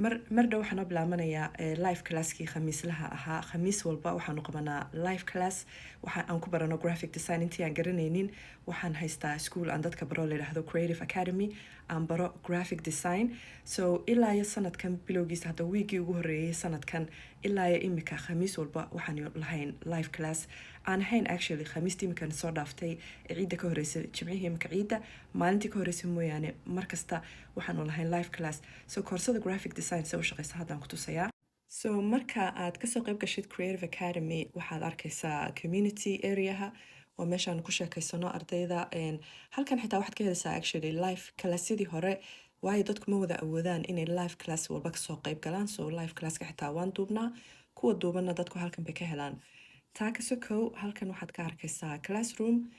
Mar dhow waxaan noo bilaabanayaa live classkii Khamiislaha ahaa. Khamiis walba waxaanu qabanaa live class waxa aan ku barano graphic design. Intii aan garanaynin, waxaan haystaa school aan dadka baro, la yidhaahdo Creative Academy, aan baro graphic design. So ilaa iyo sanadkan bilowgiisa, hadda wiigii ugu horreeyay sanadkan ilaa iyo imika, Khamiis walba waxaan lahayn live class aan ahayn actually Khamiistii imikan soo dhaaftay ee ciidda ka horreysay, Jimcihii imika ciidda maalintii ka horreysay mooyaane, markasta waxaanu lahayn live class. So koorsada graphic design se u shaqeysa haddaan ku tusayaa. So marka aad kasoo qayb gashid Creative Academy, waxaad arkaysaa community areaha, waa meeshaan ku sheekeysano ardayda. Halkan xitaa waxaad ka helaysaa actually live classyadii hore, waayo dadku ma wada awoodaan inay live class walba kasoo qayb galaan. So live classka xitaa waan duubnaa, kuwa duubanna dadku halkan bay ka helaan. Taa ka sokow, halkan waxaad ka arkaysaa classroom.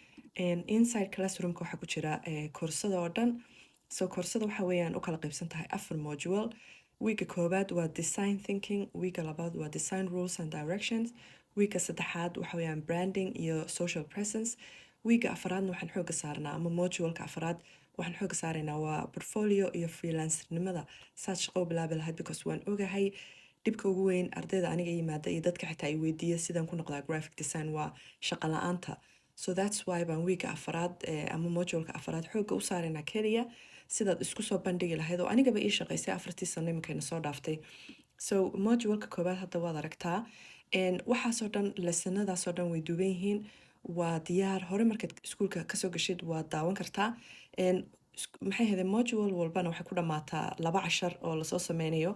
Inside classroomka waxaa ku jira koorsada oo dhan. So koorsada waxa weeyaan u kala qaybsan tahay afar module. Wiiga koowaad waa design thinking, wiiga labaad waa design rules and directions, wiiga saddexaad waxa weeyaan branding iyo social presence, wiiga afaraadna waxaan xooga saarnaa, ama moduleka afaraad waxaan xooga saaraynaa, waa portfolio iyo freelancernimada, saad shaqo u bilaabi lahayd, because waan ogahay dhibka ugu weyn ardayda aniga yimaada iyo dadka xitaa ay weydiiya sidaan ku noqdaa graphic design waa shaqo la-aanta. So that's why baan wiiga afaraad ama moduleka afaraad xooga u saaraynaa keliya sidaad isku soo bandhigi lahayd, oo anigaba ii shaqaysay 4-tii sano iminkayna soo dhaaftay. So moduleka koowaad hadda waad aragtaa. Waxaasoo dhan, lessonadaasoo dhan way duuban yihiin, waa diyaar. Hore markaad iskuulka kasoo gashid waad daawan kartaa. Maxay ahayde, module walbana waxay ku dhammaataa laba cashar oo lasoo sameynayo.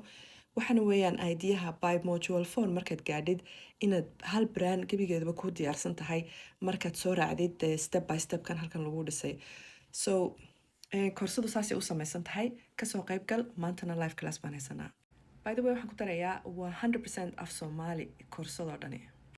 Waxaana weeyaan ideaha by module 4 markaad gaadhid inaad hal brand gebigeedaba ku diyaarsan tahay, markaad soo raacdid step by stepkan halkan lagu dhisay. So koorsadu saasay u samaysan tahay. Kasoo qayb gal. Maantana live class baan haysanaa. By the way, waxaan ku darayaa waa 100% af Soomaali koorsadoo dhani.